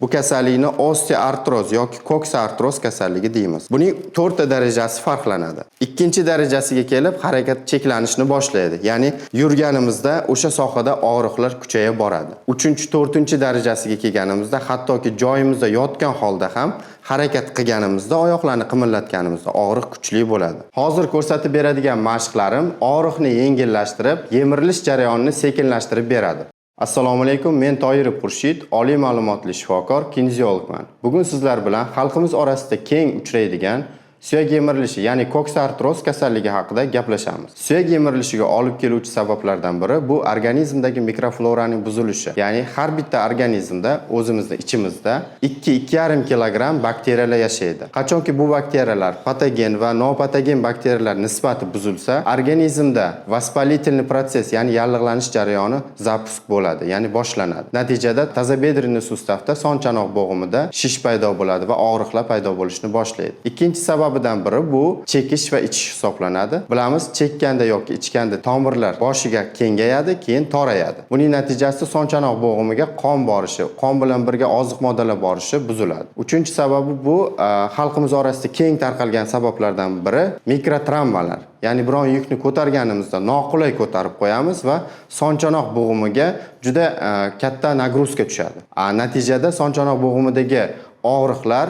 Bu kasallikni osteoartroz yoki koksartroz kasalligi deymiz. Buning to'rtta darajasi farqlanadi. Ikkinchi darajasiga kelib harakat cheklanishni boshlaydi. Ya'ni yurganimizda o'sha sohada og'riqlar kuchaya boradi. Uchinchi, to'rtinchi darajasiga kelganimizda hattoki joyimizda yotgan holda ham harakat qilganimizda, oyoqlarni qimillatganimizda og'riq kuchli bo'ladi. Hozir ko'rsatib beradigan mashqlarim og'riqni yengillashtirib, yemirilish jarayonini sekinlashtirib beradi. Assalomu alaykum, men Toyirov Xurshid, oliy ma'lumotli shifokor, kineziologman. Bugun sizlar bilan xalqimiz orasida keng uchraydigan suyak yemirilishi, ya'ni koksartroz kasalligi haqida gaplashamiz. Suyak yemirilishiga olib keluvchi sabablardan biri bu organizmdagi mikrofloraning buzilishi. Ya'ni har bitta organizmda, o'zimizni ichimizda 2-2,5 kilogramm bakteriyalar yashaydi. Qachonki bu bakteriyalar, patogen va nopatogen bakteriyalar nisbati buzilsa, organizmda воспалительный процесс, ya'ni yallig'lanish jarayoni запуск bo'ladi, ya'ni boshlanadi. Natijada тазобедренный сустав da, son chanoq bo'g'imida shish paydo bo'ladi va og'riqlar paydo bo'lishni boshlaydi. Ikkinchi sababidan biri bu chekish va ichish hisoblanadi. Bilamiz, chekkanda yoki ichganda tomirlar boshiga kengayadi, keyin torayadi. Buning natijasida son chanoq bo'g'imiga qon borishi, qon bilan birga oziq moddalar borishi buziladi. Uchinchi sababi bu xalqimiz orasida keng tarqalgan sabablardan biri mikrotravmalar. Ya'ni biron yukni ko'targanimizda noqulay ko'tarib qo'yamiz va sonchanoq bo'g'imiga juda katta нагрузка tushadi. Natijada sonchanoq bo'g'imidagi og'riqlar,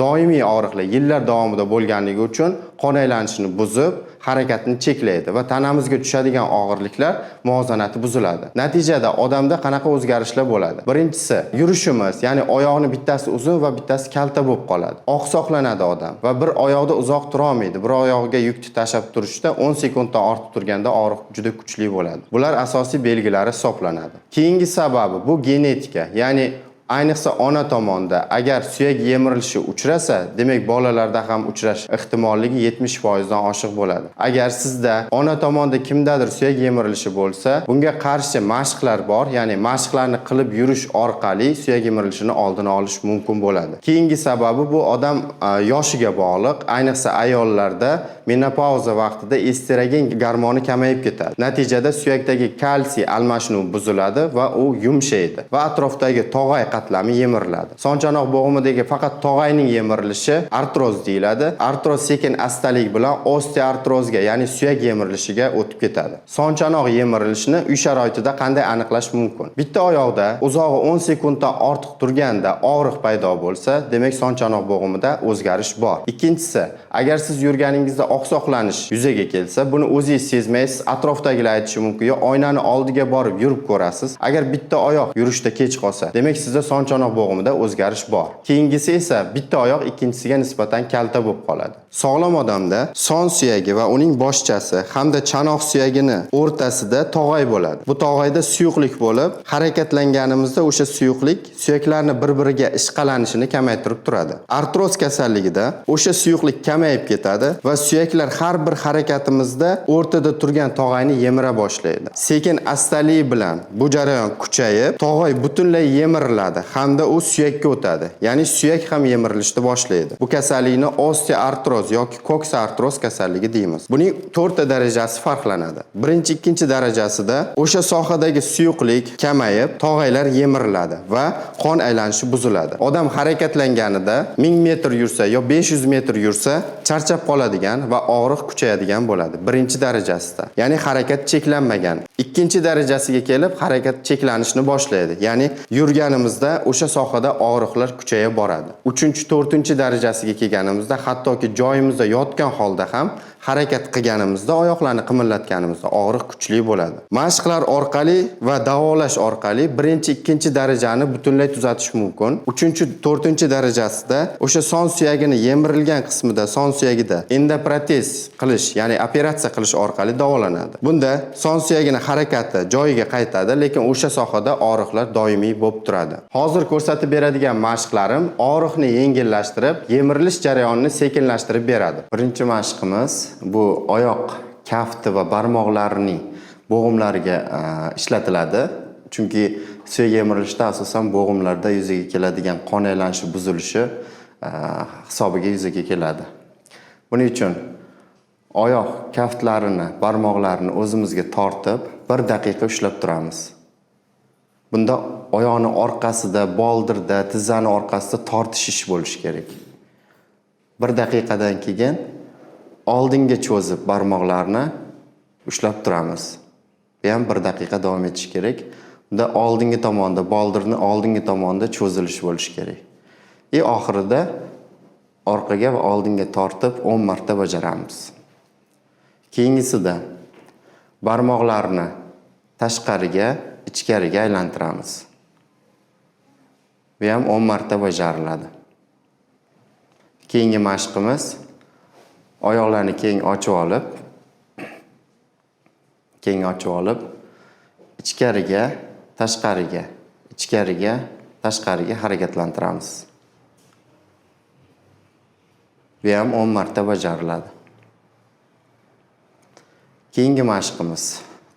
doimiy og'riqlar yillar davomida bo'lganligi uchun qon aylanishini buzib, harakatni cheklaydi va tanamizga tushadigan og'irliklar muvozanati buziladi. Natijada odamda qanaqa o'zgarishlar bo'ladi? Birinchisi, yurishimiz, ya'ni oyoqni bittasi uzun va bittasi kalta bo'lib qoladi. Oqsoqlanadi odam va bir oyoqda uzoq tura olmaydi. Bir oyog'iga yukni tashlab turishda 10 sekunddan ortiq turganda og'riq juda kuchli bo'ladi. Bular asosiy belgilari hisoblanadi. Keyingi sababi bu genetika, ya'ni ayniqsa ona tomonda agar suyak yemirilishi uchrasa, demak, bolalarda ham uchrash ehtimolligi 70% dan oshiq bo'ladi. Agar sizda ona tomonda kimdadir suyak yemirilishi bo'lsa, bunga qarshi mashqlar bor, ya'ni mashqlarni qilib yurish orqali suyak yemirilishini oldini olish mumkin bo'ladi. Keyingi sababi bu odam yoshiga bog'liq, ayniqsa ayollarda menopauza vaqtida estrogen gormoni kamayib ketadi. Natijada suyakdagi kalsiy almashinuvi buziladi va u yumshaydi va atrofdagi tog'ay qatlami yemiriladi. Sonchanoq bo'g'imidagi faqat tog'ayning yemirilishi artroz deyiladi. Artroz sekin astalik bilan osteoartrozga, ya'ni suyak yemirilishiga o'tib ketadi. Sonchanoq yemirilishini uy sharoitida qanday aniqlash mumkin? Bitta oyoqda uzog'i 10 sekunddan ortiq turganda og'riq paydo bo'lsa, demak, sonchanoq bo'g'imida o'zgarish bor. Ikkinchisi, agar siz yurganingizda oqsoqlanish yuzaga kelsa, buni o'zingiz sezmaysiz, atrofdagilar aytishi mumkin yo oynani oldiga borib yurib ko'rasiz. Agar bitta oyoq yurishda kech qolsa, demak, sizda sonchanoq bo'g'imida o'zgarish bor. Keyingisi esa bitta oyoq ikkinchisiga nisbatan kalta bo'lib qoladi. Sog'lom odamda son suyagi va uning boshchasi hamda chanoq suyagini o'rtasida tog'ay bo'ladi. Bu tog'ayda suyuqlik bo'lib, harakatlanganimizda o'sha suyuqlik suyaklarni bir-biriga ishqalanishini kamaytirib turadi. Artroz kasalligida o'sha suyuqlik kamayib ketadi va suyaklar har bir harakatimizda o'rtada turgan tog'ayni yemira boshlaydi. Sekin astalik bilan bu jarayon kuchayib, tog'ay butunlay yemiriladi hamda u suyakka o'tadi. Ya'ni suyak ham yemirilishni boshlaydi. Bu kasallikni osteoartroz yoki koksartroz kasalligi deymiz. Buning to'rtta darajasi farqlanadi. Birinchi, ikkinchi darajasida o'sha sohadagi suyuqlik kamayib, tog'aylar yemiriladi va qon aylanishi buziladi. Odam harakatlanganida 1000 metr yursa yo 500 metr yursa, charchab qoladigan va og'riq kuchayadigan bo'ladi. Birinchi darajasida. Ya'ni harakat cheklanmagan. Ikkinchi darajasiga kelib harakat cheklanishni boshlaydi. Ya'ni yurganimizda o'sha sohada og'riqlar kuchaya boradi. Uchinchi, to'rtinchi darajasiga kelganimizda hattoki joyimizda yotgan holda ham harakat qilganimizda, oyoqlarni qimillatganimizda og'riq kuchli bo'ladi. Mashqlar orqali va davolash orqali birinchi, ikkinchi darajani butunlay tuzatish mumkin. Uchinchi, to'rtinchi darajasida o'sha son suyagini yemirilgan qismida, son suyagida endoprotez qilish, ya'ni operatsiya qilish orqali davolanadi. Bunda son suyagini harakati joyiga qaytadi, lekin o'sha sohada og'riqlar doimiy bo'lib turadi. Hozir ko'rsatib beradigan mashqlarim og'riqni yengillashtirib, yemirilish jarayonini sekinlashtirib beradi. Birinchi mashqimiz bu oyoq kafti va barmoqlarining bo'g'imlariga ishlatiladi. Chunki suyak yemirilishda asosan bo'g'imlarda yuzaga keladigan qon aylanishi buzilishi hisobiga yuzaga keladi. Buning uchun oyoq kaftlarini, barmoqlarini o'zimizga tortib, bir daqiqa ushlab turamiz. Bunda oyoqni orqasida, boldirda, tizzani orqasida tortishish bo'lishi kerak. 1 daqiqadan keyin oldinga cho'zib barmoqlarni ushlab turamiz. Bu ham 1 daqiqa davom etishi kerak. Bunda oldingi tomonda, boldirni oldingi tomonda cho'zilish bo'lishi kerak. Oxirida orqaga va oldinga tortib 10 marta bajaramiz. Keyingisida barmoqlarni tashqariga, ichkariga aylantiramiz. Bu ham 10 marta bajariladi. Keyingi mashqimiz oyoqlarni keng ochib olib, ichkariga, tashqariga, ichkariga, tashqariga harakatlantiramiz. Bu ham 10 marta bajariladi. Keyingi mashqimiz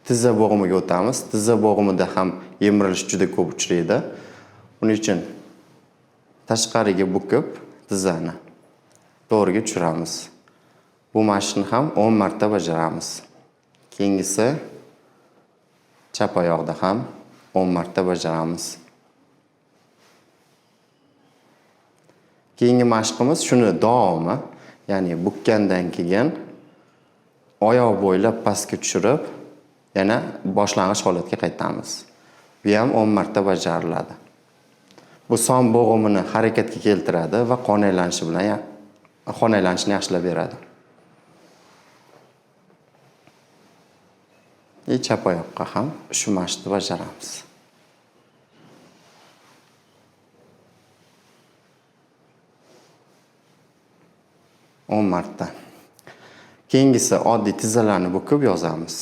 tizza bo'g'imiga o'tamiz. Tizza bo'g'imida ham yemirilish juda ko'p uchraydi. Buning uchun tashqariga bukib tizzani to'g'riga tushiramiz. Bu mashqni ham 10 marta bajaramiz. Keyingisi chap oyoqda ham 10 marta bajaramiz. Keyingi mashqimiz shuni davomi, ya'ni bukkandan keyin oyoq bo'ylab pastga tushirib, yana boshlang'ich holatga qaytamiz. Bu ham 10 marta bajariladi. Bu son bo'g'imini harakatga keltiradi va qon aylanishi bilan qon aylanishini yaxshilab beradi. Chap oyoqqa ham shu mashqni bajaramiz. 10 marta. Keyingisi oddiy tizzalarni bukib yozamiz.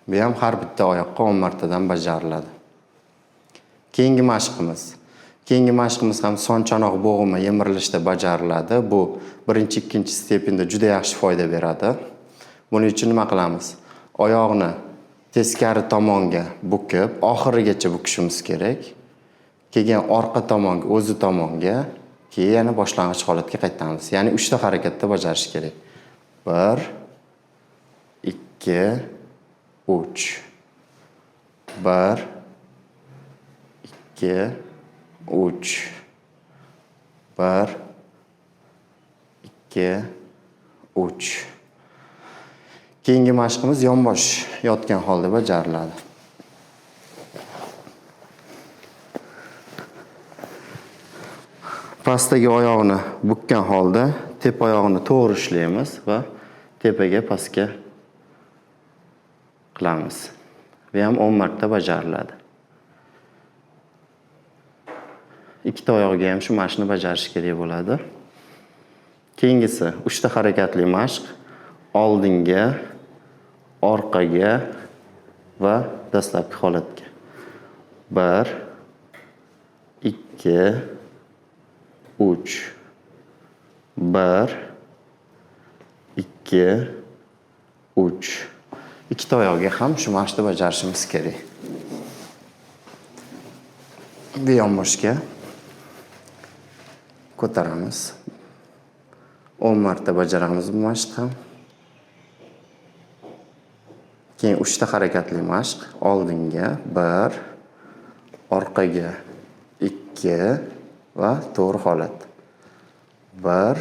Bu ham har bitta oyoqqa 10 martadan bajariladi. Keyingi mashqimiz. Keyingi mashqimiz ham son chanoq bo'g'imi yemirilishda bajariladi. Bu birinchi, ikkinchi stependa juda yaxshi foyda beradi. Buning uchun nima qilamiz? Oyoqni teskari tomonga bukib, oxirigacha bukishimiz kerak. Keyin orqa tomonga, o'zi tomonga, keyin yana boshlang'ich holatga qaytamiz. Ya'ni 3 ta harakatda bajarish kerak. 1 2 3. 1 2 3. 1 2 3. Keyingi mashqimiz yonbosh yotgan holda bajariladi. Pastdagi oyog'ini bukkan holda tepa oyog'ini to'g'ri ushlaymiz va tepaga pastga qilamiz. Bu ham 10 marta bajariladi. Ikkita oyog'iga ham shu mashqni bajarish kerak bo'ladi. Keyingisi 3 ta harakatli mashq. Oldinga, orqaga va dastlabki holatga. 1 2 3. 1 2 3. Ikkita oyog'iga ham shu mashqni bajarishimiz kerak. Bu yonboshga ko'taramiz. 10 marta bajaramiz bu mashqni ham. Keyin 3 ta harakatli mashq. Oldinga 1, orqaga 2 va to'g'ri holat. 1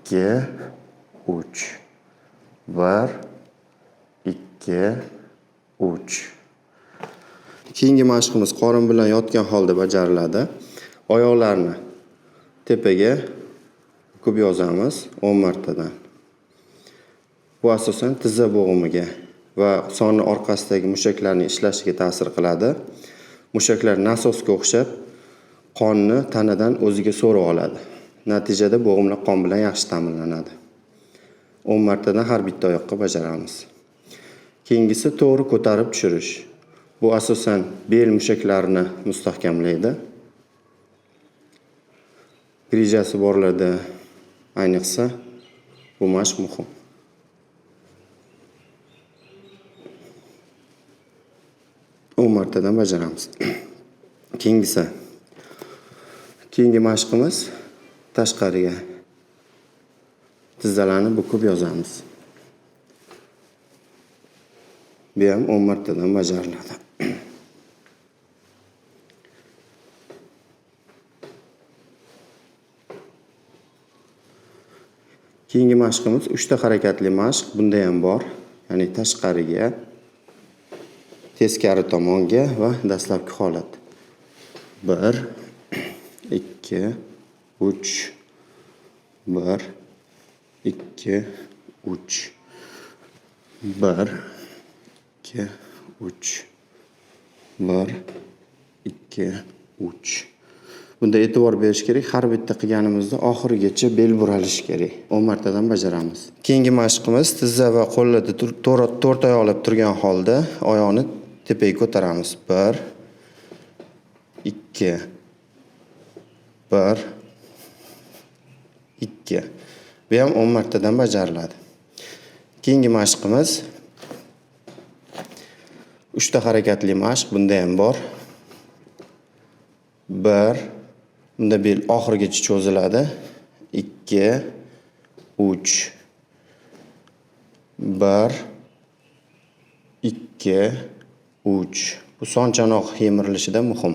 2 3. 1 2 3. Keyingi mashqimiz qorin bilan yotgan holda bajariladi. Oyoqlarni tepaga bukib yozamiz 10 martadan. Bu asosan tizza bo'g'imiga va sonni orqasidagi mushaklarning ishlashiga ta'sir qiladi. Mushaklar nasosga o'xshab qonni tanadan o'ziga so'rib oladi. Natijada bo'g'imlar qon bilan yaxshi ta'minlanadi. 10 martadan har bitta oyoqqa bajaramiz. Keyingisi to'g'ri ko'tarib tushirish. Bu asosan bel mushaklarini mustahkamlaydi. Grijasi borlarda ayniqsa bu mashq muhim. 10 martadan bajaramiz. Keyingi mashqimiz tashqariga Tizzalarni bukib yozamiz. Bu ham 10 martadan bajariladi. Keyingi mashqimiz 3 ta harakatli mashq. Bunda ham bor. Ya'ni tashqariga, teskari tomonga va dastlabki holat. 1, 2, 3, 1, 2, 3, 1, 2, 3, 1, 2, 3. Bunda e'tibor berish kerak, har bitta qilganimizda oxirigacha bel buralishi kerak. 10 martadan bajaramiz. Keyingi mashqimiz tizza va qo'llarda to'rt oyoqlab turgan holda oyoqni tepaga ko'taramiz. 1, 2, 1, 2. Bu ham 10 martadan bajariladi. Keyingi mashqimiz 3 ta harakatli mashq, bunda ham bor. 1, bunda bel oxirigacha cho'ziladi. 2, 3, 1, 2, 3. Bu son chanoq yemirilishida muhim.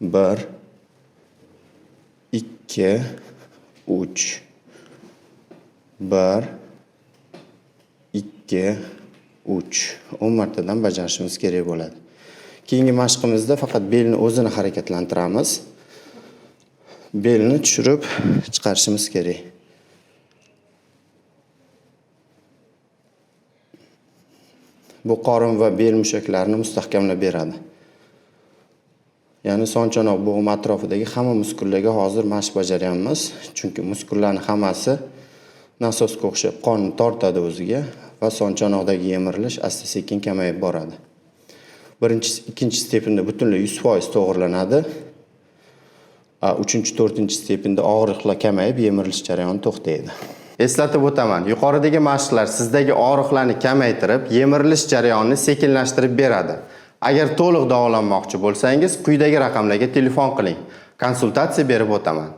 1, 2, 3, 1, 2, 3. 10 martadan bajarishimiz kerak bo'ladi. Keyingi mashqimizda faqat belni o'zini harakatlantiramiz. Belni tushirib chiqarishimiz kerak. Bu qorin va bel mushaklarini mustahkamlab beradi. Ya'ni son chanoq bo'g'im atrofidagi hamma muskullarga hozir mashq bajaryapmiz. Chunki muskullarning hammasi nasosga o'xshab qonni tortadi o'ziga va son chanoqdagi yemirilish asta-sekin kamayib boradi. Birinchi, ikkinchi stepinda butunlay 100% to'g'rilanadi. Uchinchi, to'rtinchi stepinda og'riqlar kamayib, yemirilish jarayoni to'xtaydi. Eslatib o'taman, yuqoridagi mashqlar sizdagi og'riqlarni kamaytirib, yemirilish jarayonini sekinlashtirib beradi. Agar to'liq davolanmoqchi bo'lsangiz, quyidagi raqamlarga telefon qiling. Konsultatsiya berib o'taman.